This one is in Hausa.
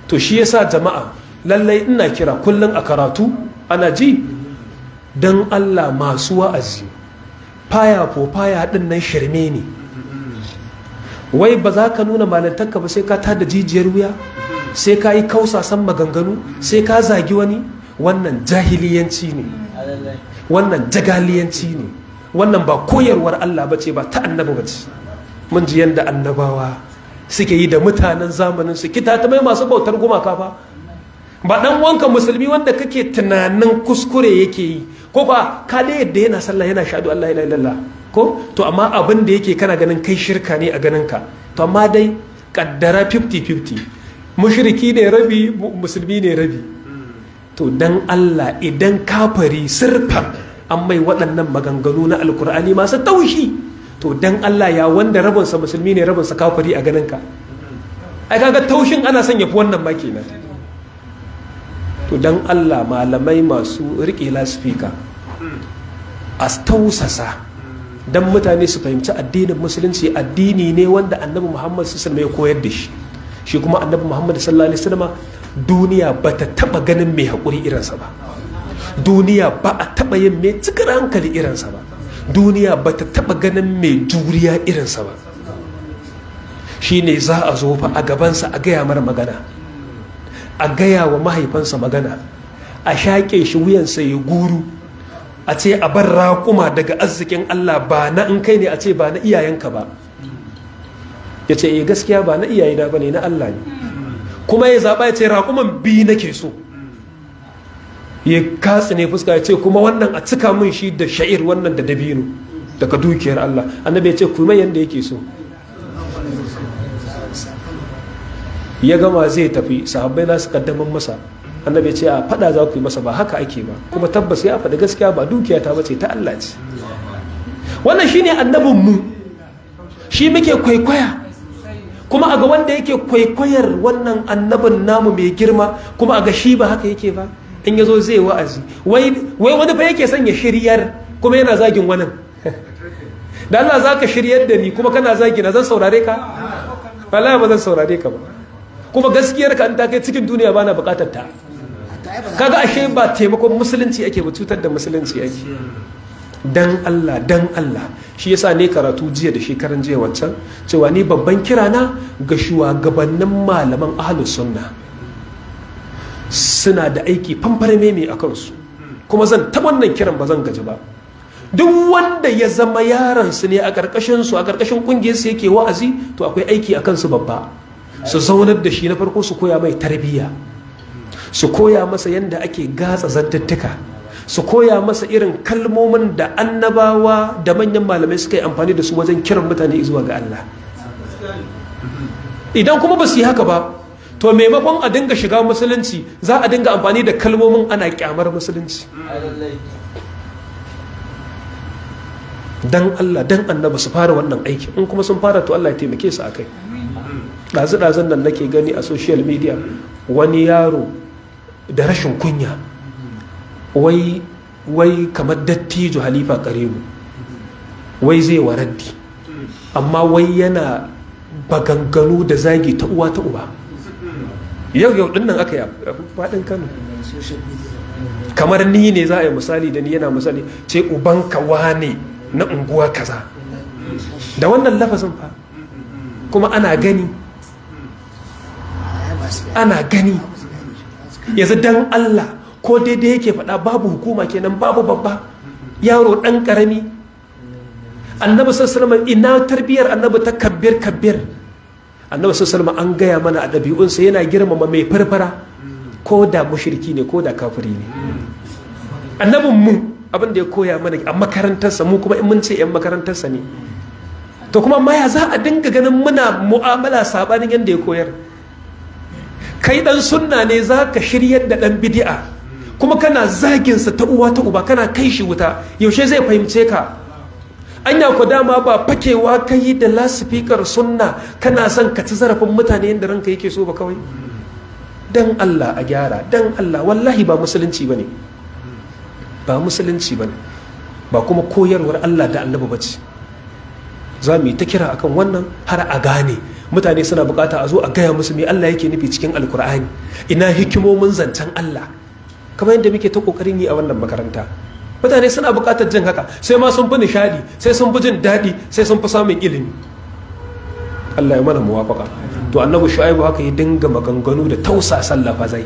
To shi yasa jama'a, lallai ina kira kullum a karatu ana ji, don Allah masu wa'azi, faya ko faya din nan shirme ne. Wai ba za ka nuna malantarka ba sai ka tada jijiyar wuya, sai ka yi kausasan maganganu, sai ka zagi wani. Wannan jahiliyanci ne, wannan jagaliyanci ne, wannan ba koyarwar Allah ba ce, ba ta annabi ba ce. Mun ji yadda annabawa suke yi da mutanen zamanin su, kita ta mai masu bautar gumaka ba. Ba dan wanka musulmi wanda kake tunanin kuskure yake yi, ko ba ka da yadda yana sallah yana shahadu Allah ila illallah ko, to amma abin da yake kana ganin kai shirka ne a ganin ka, to amma dai kaddara 50-50, mushriki ne rabi, musulmi ne rabi. To dan Allah idan kafari sirfan an mai waɗannan maganganu na alkur'ani masu taushi, to dan Allah ya wanda rabinsa musulmi ne rabinsa kafiri a ganin ka, ai kaga taushin ana son yafi wannan ma kenan. To dan Allah malamai masu riƙe lasfika a tausasa dan mutane su fahimci addinin musulunci addini ne wanda annabi Muhammad sallallahu alaihi wasallam ya koyar da shi. Shi kuma annabi Muhammad sallallahu alaihi wasallam duniya ba ta taba ganin mai haƙuri irinsa ba, duniya ba a taba yin mai cikar hankali irinsa ba, duniya ba ta taba ganin mai juriya irinsa ba. Shi ne za a zo fa a gabansa a gaya mara magana, a gaya wa mahaifansa magana, a shaƙe shi wuyansa ya guru, a ce a bar raƙuma daga arzikin Allah, ba na in kai ne a ce ba na iyayenka ba. Ya ce eh gaskiya ba na iyayena ba ne, na Allah ne. Kuma ya zaɓa ya ce raƙuman biyu nake so. Ya katsi ne fuska ya ce kuma wannan a cika min shi da sha'ir, wannan da dabino daga dukiyar Allah. Annabi ya ce kuma yanda yake so. Ya gama zai tafi, sahabbai za su kaddamar masa. Annabi ya ce a fada za ku yi masa, ba haka ake ba. Kuma tabbas ya faɗi gaskiya, ba dukiya ta bace, ta Allah ce. Wannan shine annabin mu, shi muke kwaikwaya. Kuma a ga wanda yake kwaikwayar wannan annabin namu mai girma, kuma a ga shi ba haka yake ba. In ya zo zai wa'azi, wai wani fa yake son ya shiryar kuma yana zagin wani. Da Allah za ka shiryar da ni kuma kana zagi na, zan saurare ka? Wallahi ba zan saurare ka ba. Kuma gaskiyar ka an ta kai cikin duniya bana bukatar ta. Kaga ashe ba taimakon musulunci ake ba, cutar da musulunci ake. Dan Allah, dan Allah. Shi yasa ne karatu jiya da shekaran jiya wancan cewa ni babban kira na ga shugabannin malaman ahlus sunna, suna da aiki famfarme mai a kansu, kuma zan ta wannan kiran ba zan gaji ba. Duk wanda ya zama yaran su ne a karkashin su, a karkashin kungiyar su yake wa'azi, to akwai aiki a kansu babba. Su zaunar da shi na farko, su koya mai tarbiyya, su koya masa yadda ake gatsa zantattuka, su koya masa irin kalmomin da annabawa da manyan malamai suka yi amfani da su wajen kiran mutane zuwa ga Allah. Idan kuma ba su yi haka ba, to maimakon a dinga shiga musulunci, za a dinga amfani da kalmomin ana kyamar musulunci. Dan Allah, dan annabi su fara wannan aiki. In kuma sun fara, to Allah ya taimake su akai. Ɗazu-ɗazun nan nake gani a social media wani yaro da rashin kunya, wai kamar dattijo Halifa Karebu, wai zai waraddi, amma wai yana baganganu da zagi ta uwa ta uba. Yau yau din nan aka yi a faɗin Kano. Kamar ni ne za a yi misali da ni, yana misali ce ubanka wane na unguwa kaza, da wannan lafazin fa. Kuma ana gani, ana gani yanzu. Dan Allah ko daidai yake faɗa, babu hukuma kenan, babu babba, yaro ɗan ƙarami. Annabi sallallahu alaihi wasallam, ina tarbiyar annabi ta kabbir kabbir. Annabi sallallahu alaihi wasallam an gaya mana a ɗabi'unsa yana girmama mai farfara, ko da mushriki ne ko da kafiri ne. Annabin mu abin da ya koya mana a makarantarsa, mu kuma in mun ce 'yan makarantarsa ne, to kuma maya za a dinga ganin muna mu'amala sabanin yadda ya koyar? Kai dan sunna ne, za ka shiryar da dan bid'a, kuma kana zaginsa ta uwa ta uba, kana kai shi wuta, yaushe zai fahimce ka? Anya ku dama ba fakewa kai da lasifikar sunna kana son ka ci zarafin mutane yadda ranka yake so ba kawai. Dan Allah a gyara, dan Allah, wallahi ba musulunci bane, ba musulunci bane, ba kuma koyarwar Allah da annabi bace. Za mu yi ta kira akan wannan har a gane. Mutane suna bukata a zo a gaya musu me Allah yake nufi cikin Alkur'ani, ina hikimomin zancen Allah, kamar yadda muke ta kokarin yi a wannan makaranta. Mutane suna bukatar jin haka, sai ma sun fi nishadi, sai sun fi jin daɗi, sai sun fi samun ilimi. Allah ya mana muwafaka. To annabi Shu'aibu haka ya dinga maganganu da tausasan lafazai.